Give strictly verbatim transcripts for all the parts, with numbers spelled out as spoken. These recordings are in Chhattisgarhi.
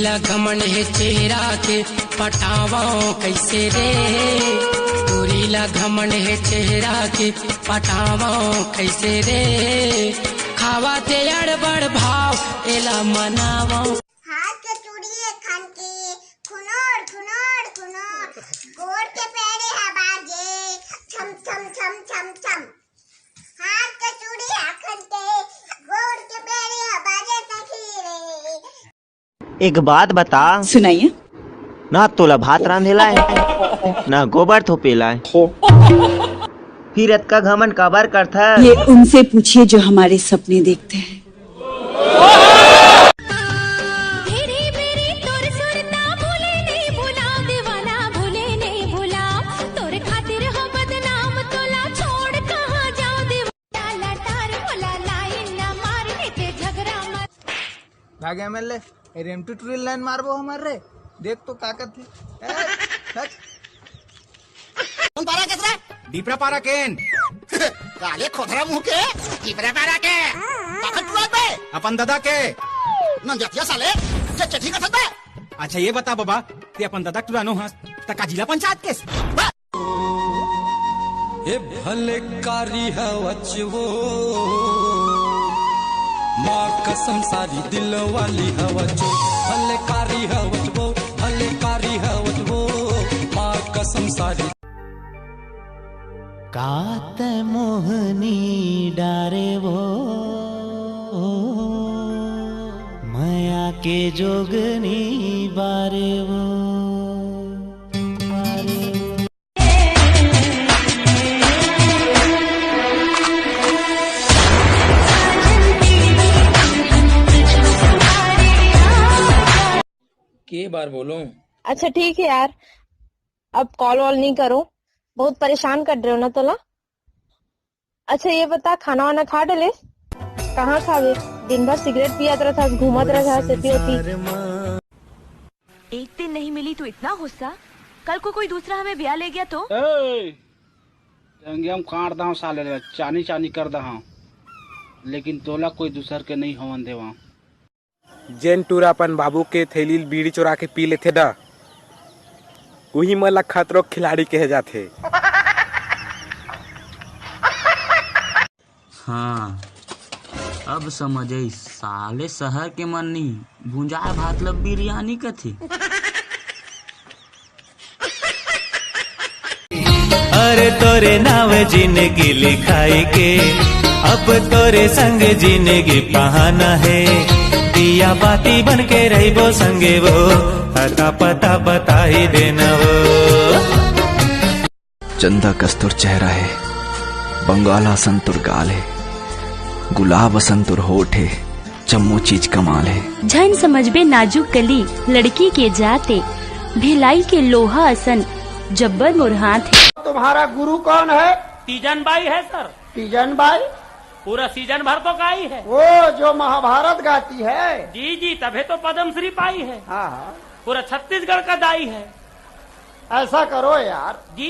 ला घमंड हे चेहरा के, पटावं कैसे रे? टूरी ला घमंड हे चेहरा के, पटावं कैसे रे? खावा ते अड़बड़ भाव, एला मनावं। हाथ के चूड़ी एक खन के, खुनोर, खुनोर, खुनोर। गोड़ के पेड़े ह बाजे, छम, छम, छम, छम, छम। हाथ के चूड़ी एक खन के, गोड़ के पेड़े ह बाजे सखी रे। एक बात बता। सुनाइए। ना तोला भात रांधे लाए, ना गोबर थोपे लाए। फिर अतका घमंड काबर करथस? ये उनसे पूछिए जो हमारे सपने देखते हैं। भागे एमएलए, ए रेमटू टूरी लाइन मारबो हमर रे। देख तो का करथे। ए, हट। कौन पारा केस रे? डीपरा पारा केन। काले खोथरा मुंह के, डीपरा पारा के। बाखत टुरा बे। अपन दादा के। नंजतिया साले, जे चेठी करत बे। अच्छा ये बता बाबा, ते अपन दादा टुरा नो हस, त का जिला पंचायत केस? ए भले कारी हवच वो, माँ कसम सारी दिल वाली हवच वो। भले कारी हवच वो, भले कारी हवच वो, माँ कसम सारी। कात मोहनी डारे वो, मया के जोगनी बारे वो। के बार बोलूं? अच्छा ठीक है यार, अब कॉल वॉल नहीं करो, बहुत परेशान कर रहे हो ना तोला। अच्छा ये बता, खाना वाना खा डले? कहाँ खावे? दिन भर सिगरेट पियत रहत हस, घूमत रहत हस, एती ओती। एक दिन नहीं मिली तो इतना गुस्सा, कल को कोई दूसरा हमें ब्याह ले गया तो? ए, जंगियम काट दहा साले रे, चानी चानी कर दहा, लेकिन तोला कोई दूसर के नहीं होवन देवा। जेन टूरा अपन बाबू के थैली ल बीड़ी चोरा के पी लेथे ना, उही मन ला खतरो खिलाड़ी कहे जाथे। हाँ, अब समझ आई, साले शहर के मन नहीं, भुंजाए भात ल बिरयानी कथे। अरे तोरे नाव जिंदगी लिखाई के, अब तोरे संग जिंदगी पहाना है। दिया बाती बन के रहिबो संगे वो, अता पता बताई देना वो। चंदा कस तोर चेहरा है, बंगाला सन तोर गाल है, गुलाब सन तोर होठ है, जम्मो चीज कमाल है। झन समझबे नाजुक कली, लड़की के जात ए, भिलाई के लोहा असन जब्बर मोर हाथ हे। तुम्हारा गुरु कौन है? तीजन बाई है सर। तीजन बाई? पूरा सीजन भर तो गाई है। वो जो महाभारत गाती है। जी जी, तभे तो पद्मश्री पाई है। हाँ हाँ। पूरा छत्तीसगढ़ का दाई है। ऐसा करो यार। जी।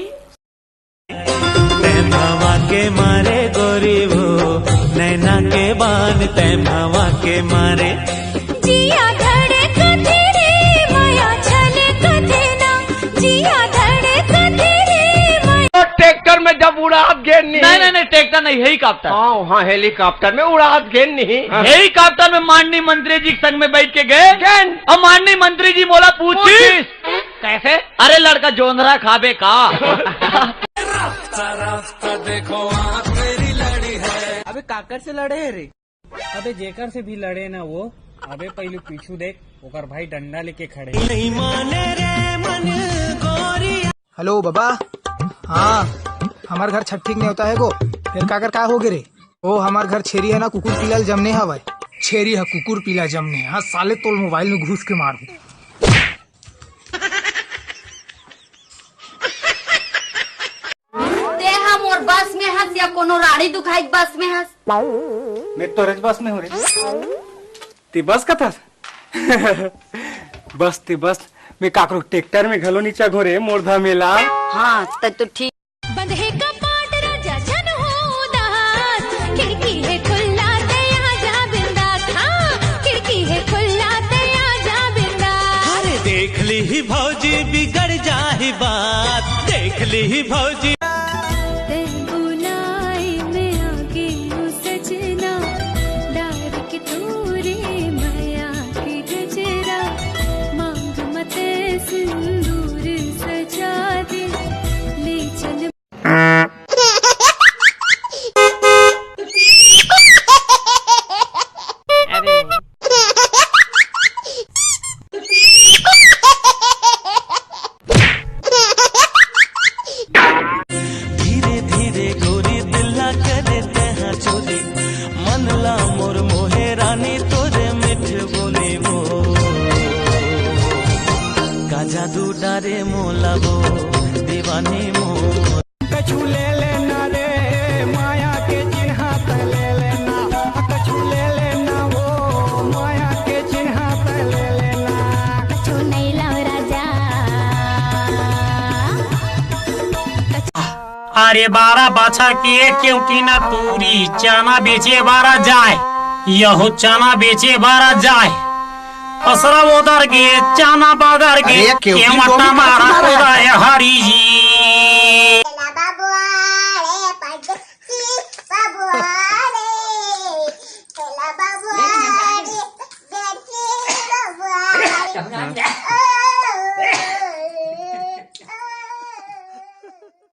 तैं भवा के मारे गोरी वो, नैना के बान तैं भवा के मारे। जिया धड़कथे रे, मया छलकथे ना, जिया धड़कथे रे, मया। ट्रैक्टर में जब उड़ात गेन नहीं। नहीं, नहीं, नहीं, ट्रैक्टर नहीं, हेलीकॉप्टर। हाँ, हाँ, हेलीकॉप्टर में उड़ात गेन नहीं। हेलीकॉप्टर में माननीय मंत्री जी के संग में बैठ के गए। गेन। और माननीय मंत्री जी मोला पूछी। पूछी। कैसे? अरे लड़का जोंधरा खाबे का? अबे काकर से लड़े है रे? अबे जेकर से भी लड़े ना वो, अबे पहले पीछू देख, ओकर भाई डंडा लेके खड़े। नहीं माने रे मन गोरी। हेलो बाबा। हाँ, हमार घर छट्ठी के नेवता हे गो। फिर काकर का हो गे रे? ओ, हमार घर छेरी हे ना, कुकुर पीला ल जमने हवय। छेरी ह कुकुर पीला जमने। हाँ साले, तोल मोबाइल में घुस के मार। ते ह मोर बस में हस या कोनो राड़ी दुखाई बस में हस? मैं तोरेच बस में हूँ रे। ते बस कथस? बस ते बस, मैं काकरो ट्रैक्टर में घलो नी चघो रे, मोर धमेला। हाँ, त तो ठीक। बंद हे कपाट राजा झन हो उदास, खिड़की हे खुल्ला ते आजा बिंदास, हाँ, खिड़की हे खुल्ला ते आजा बिंदास। देख ली भौजी। तै बुलाई में आगे हूँ सजना, डार के तोरे मया के गजरा, मांग मते सिंदूर सजा दे, ले चल। धीरे धीरे गोरी दिल ला करे तेहा चोरी, मन ला मोर मोहे रानी तोरे मिठ बोली वो। का जादू डारे मोला वो दीवानी मोर। कछु ले लेना रे माया के चिन्हा त ले लेना, कछु ले लेना वो माया के चिन्हा त ले लेना। कछु नहीं लाओ राजा। अरे बारह बछर के क्यों की ना तूरी, चना बेचे बारा जाए, यहो चना बेचे बारा जाए। असरा ओदर गे, चना बदर गे, अरे, क्यों की केवटा बोली मारा बात मारा? उदय हरी जी।